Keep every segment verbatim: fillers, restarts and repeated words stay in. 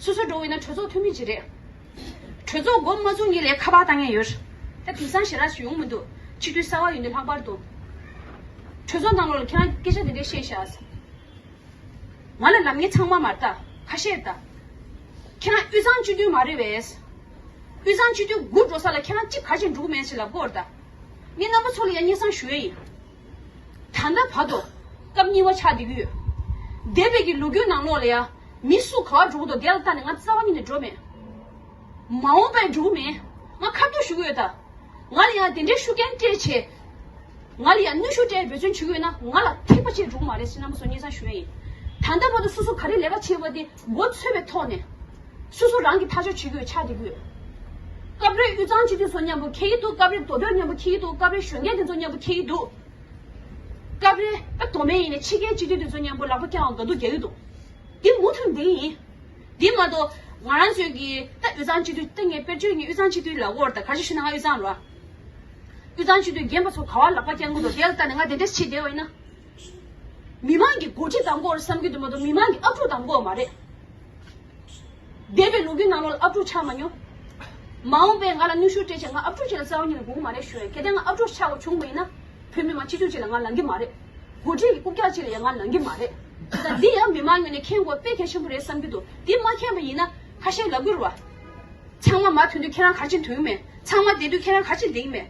སོ་སོ་འགྲོ་བས་ན་གྲོས་ཚོགས་འཐུས་མི་ཅིག་རེད། གྲོས་ཚོགས་འགོ་མ་བཙུགས་ཉིན་ལས་ཁ་པར་བཏང་མཁན་ཡོད། ད་དེང་སང་ཞེ་དྲག་ཞིག་ཡོང་མི་འདུག་སྤྱི་འཐུས་གསར་བ་ཡོང་དུས་ལྷག་པར་དུ། གྲོས་ཚོགས་ནང་ལོགས་ལ་ཁྱེད་རང་སྐད་ཆ་དེ་འདྲས་བཤད་ཤག་ང་ལ་ལབ་མཁན་ཚང་མ་མ་རེད་ད། ཁ་ཤས་ད། ཁྱེད་རང་དབུས་གཙང་སྤྱི་འཐུས་མ་རེད་པས། དབུས་གཙང་སྤྱི་འཐུས་དགུ་འགྲོ་ས་ལ་ཁྱེད་རང་གཅིག་ག་ཅིག་འགྲོ་གི་མེད་ཅེས་ལབ་ཀྱི་ཡོད་རེད་ད། ངས་རྣམ་པ་ཚོ་ལ་ཡང་སྙན་སེང་ཞུ་ཡས་ཡིན། ད་ལྟ་བར་དུ་སྐབས་གཉིས་པ་ཆགས་བསྡད་ཀྱི་ཡོད། འདས་པའི་གི་ལོ་རྒྱུས་ནང་ལོགས་ལ་ཡང་མི་སུ་ག་པར་འགྲོ་གི་འདུག་དེ་ལ་ལྟ་ནས་ང་རྩ་བ་ཉིད་ནས་འགྲོ་མེད། མ་འོངས་པའི་འགྲོ་གི་མེད། ང་ཁ་ཐུག་ཞུ་གི་ཡོད་ད། ང་ལ་ཡང་དེ་འདྲའི་ཤུགས་རྐྱེན་སྤྲད་བྱས། ང་ལ་ཡང་གནོན་ཤུགས་སྤྲད་འབད་བརྩོན་བྱེད་ཀྱི་ཡོད་ན་ང་ལ་ཐེག་པ་ཆེ་འགྲོ་གི་མ་རེད་ཟེར་རྣམ་པ་ཚོ་སྙན་སེང་ཞུ་ཡས་ཡིན། ད་ལྟ་བར་དུ་སོ་སོ་ག་རེ་ལས་ཀ་བྱས་པ་དེ་མགོ་ཚོས་པའི་ཐོག་ནས། སོ་སོ་རང་གིས་ཐག་གཅོད་བྱེད་དགོས་ཆགས་བསྡད་ཀྱི་ཡོད། སྐབས་རེ་དབུས་གཙང་སྤྱི་འཐུས་ཚོ་མཉམ་པོ་འཁེལ་གྱི་འདུག་སྐབས་རེ་མདོ་སྟོད་མཉམ་པོ་འཁེལ་གྱི་འདུག་སྐབས་རེ་གཞོན་སྐྱེས་དེ་ཚོ་མཉམ་པོ་འཁེལ་གྱི་འདུག་སྐབས་རེ་ཨ་མདོ་སྨད་ཡིན་ནའི་ཕྱི་རྒྱལ་སྤྱི་འཐུས་དེ་ཚོ་མཉམ་པོ་ལག་པ་བརྐྱངས་དགའ་སྡུག་རྒྱག་གི་འདུག་འདི་མུ་མཐུད་འདི་ཡིན། འདི་མ་གཏོགས་ང་རང་ཚོའི་གི་ད་དབུས་གཙང་སྤྱི་འཐུས་ད་ངས་དཔེར་བརྗོད་ངས་དབུས་གཙང་སྤྱི་འཐུས་ལབ་ཀྱི་ཡོད་རེད་ད། ག་རེ་ཞུ་ན་ང་དབུས་གཙང་རེད་བ། དབུས་གཙང་སྤྱི་འཐུས་རྒན་པ་ཚོ་ག་པར་ལག་པ་བརྐྱངས་ཀྱི་འདུག་དེ་ལ་ལྟ་ནས་ང་དེ་འདྲས་བྱེད་བསྡད་པ་ཡིན་ན། མི་མང་གི་འགོ་ཁྲིད་བདམས་དགོས་རེད་བསམ་གྱི་འདུག་མ་གཏོགས་མི་མང་གི་ཨབ་ཕྲུག་བདམས་དགོས་མ་རེད། འདས་པའི་ལོ་རྒྱུས་ནང་ལོགས་ལ་ཨབ་ཕྲུག་ཆགས་མ་མྱོང་། མ་འོངས་པའི་ང་ལ་གནོན་ཤུགས་སྤྲད་བྱས་ང་ཨབ་ཕྲུག་ཅིག་ལ་རྩ་བ་ཉིད་ནས་དགོས་ཀྱི་མ་རེད་ཞུ་ཡ། གལ་ཏེ་ང་ཨབ་ཕྲུག་ཆགས་པ་བྱུང་བ་ཡིན་ན། བོད་མི་མང་སྤྱི་འཐུས་ཅིག་ལ་ང་ལང་གི་མ་རེད། འགོ་ཁྲིད་ཀྱི་རྐུབ་བཀྱག་ཅིག་ལ་ཡང་ང་ལང་གི་མ་རེད། ད་འདི་ཡང་མི་མང་ངོས་ནས་མཁྱེན་དགོས་དཔེ་གལ་ཆེན་པོ་རེད་བསམ་གྱི་འདུག་འདི་མ་མཁྱེན་པ་ཡིན་ན་ཁ་ཤས་ལབ་ཀྱི་རེད་བ། ཚང་མ་མར་ཐོན་དུས་ཁྱེད་རང་ག་རེ་བྱེད་ཐུབ་ཀྱི་མེད། ཚང་མ་བསྡད་དུས་ཁྱེད་རང་ག་རེ་བྱེད་བསྡད་ཀྱི་མེད།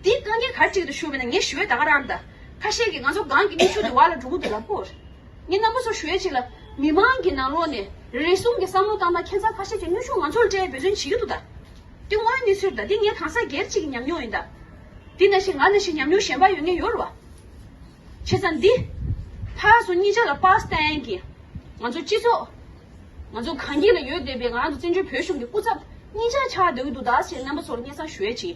འདི་དཀའ་ངལ་ག་རེ་འཕྲད་ཀྱི་འདུག་ཞུས་པ་ཡིན་ན་ངས་ཞུ་བའི་ད་ག་རང་ད། ཁ་ཤས་ཀྱིས་ང་ཚོ་སྒང་གི་གནོན་ཤུགས་དེ་བར་ལ་འགྲོ་གི་འདུག་ལབ་ཀྱི་ཡོད་རེད། ངས་རྣམ་པ་ཚོར་ཞུ་ཡས་ཅིག་ལ་མི་མང་གི་ནང་ལོགས་ནས་རེ་ཟུང་གི་བསམ་བློ་བཏང་ན་ཁྱད་མཚར་ཁ་ཤས་ཀྱིས་གནོན་ཤུགས་ང་ཚོར་སྤྲད་འབད་བརྩོན་བྱེད་ཀྱི་འདུག་ད། དེ་དངོས་ཡོད་གནས་ཚུལ་རེད་ད། འདི་ངས་གང་ཟག་སྒེར་གཅིག་གི་ཉམས་མྱོང་ཡིན་ད། འདི་ནང་བཞིན་ང་ནང་བཞིན་ཉམས་མྱོང་གཞན་པ་ཡོད་མཁན་ཡོད་རེད་བ། བྱས་ཙང་འདི། ཕར་ཚུར་གཉིས་ཆ་ལ་པར་བསྟན་གྱི། ང་ཚོ་སྤྱི་ཚོགས། ང་ཚོ་གངས་སྐྱིད་ལ་ཡོད་བསྡད་པའི་ང་རང་ཚོ་བཙན་བྱོལ་བོད་གཞུང་གི་སྐུ་ཚབ་གཉིས་ཆ་ཆགས་བསྡད་ཀྱི་འདུག་ད་ཞེས་རྣམ་པ་ཚོར་སྙན་སེང་ཞུ་ཡས་ཅིག་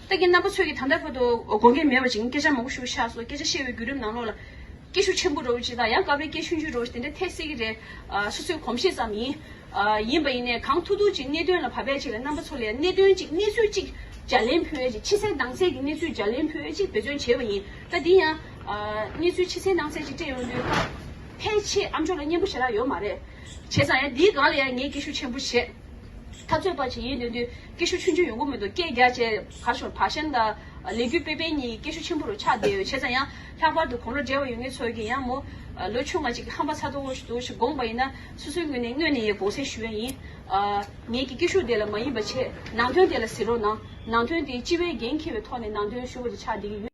ད་གིན་རྣམ་པ་ཚོས་ཀྱིས་ད་ལྟ་བར་དུ་དགོངས་འགལ་མེད་པ་ཅིག་སྐད་ཆ་མང་པོ་ཞིག་བཤད་སོང་། སྐད་ཆ་བཤད་པའི་བརྒྱུད་རིམ་ནང་ལོགས་ལ། སྐད་ཤུགས་ཆེན་པོ་འདྲ་བོ་ཅིག་དང་ཡང་སྐབས་རེ་སྐད་ཆུང་ཆུང་འདྲ་བོ་ཞིག་དེ་འདྲ་ཐེབས་སྲིད་ཀྱི་རེད། ཨ་སོ་སོའི་གོམས་གཤིས་ཙམ་ཡིན། ཨ་ཡིན་པ་ཡིན་ནའི་གང་ཐུབ་ཐུབ་ཅིག་གནད་དོན་ལ་བབས་པའི་ཅིག་ལ་རྣམ་པ་ཚོ་ལ་གནད་དོན་ཅིག་གནས་ཚུལ་ཅིག་ལྗགས་ལན་ཕུལ་ཡས་ཅིག་ཕྱི་གསལ་ནང་གསལ་གྱི་གནས་ཚུལ་ལྗགས་ལན་ཕུལ་ཡས་ཅིག་འབད་བརྩོན་བྱས་པ་ཡིན། ད་འདི་ཡང་ཨ་གནས་ཚུལ་ཕྱི་གསལ་ནང་གསལ་ཅིག་སྤྲད་ཡོང་དུས་ཕལ་ཆེར་ཨ་མཆོག་ལ་སྙན་པོ་ཞེ་དྲག་ཡོད་མ་རེད། བྱས་ཙང་ཡང་འདིའི་སྒང་ལ་ཡང་ངས་སྐད་ཤུགས་ཆེན་པོ་བྱས། འཐབ་རྩོད་པ་ཅིག་ཡིན་དུས་དུས་སྐད་ཤུགས་ཆུང་ཆུང་ཡོང་གི་མི་འདུག་སྐད་རྒྱག་བྱས་གར་ཞོར་བག་ཞན་དང་ལས་འགུལ་སྤེལ་སྤེལ་གཉིས་སྐད་ཤུགས་ཆེན་པོ་རུ་ཆགས་བསྡད་ཡོད། བྱས་ཙང་ཡང་ལྷག་པར་དུ་དགོང་དྲོ་འབྲེལ་བ་ཡོད་མཁན་ཚོ་གིས་ཡང་མོ་ལོ་ཆུང་བ་ཅིག་གི་ཧམ་པ་ཚ་ཏོག་ཏོ་ཞིག་འདུག་ཞེས་དགོངས་པ་ཡིན་ན་སོ་སོའི་ངོས་ནས་དངོས་ནས་ཡང་དགོངས་སེལ་ཞུ་ཡ་ཡིན། ངེད་ཀྱི་སྐད་ཤུགས་དེ་ལ་མ་ཡིན་པ་བྱས་ནང་དོན་དེ་ལ་གཟིགས་རོགས་གནང་། ནང་དོན་དེ་སྤྱི་པའི་འགན་འཁྱེར་བའི་ཐོག་ནས་ནང་དོན་ཞུ་བ་དེ་ཆགས་བསྡད་ཀྱི་ཡོད།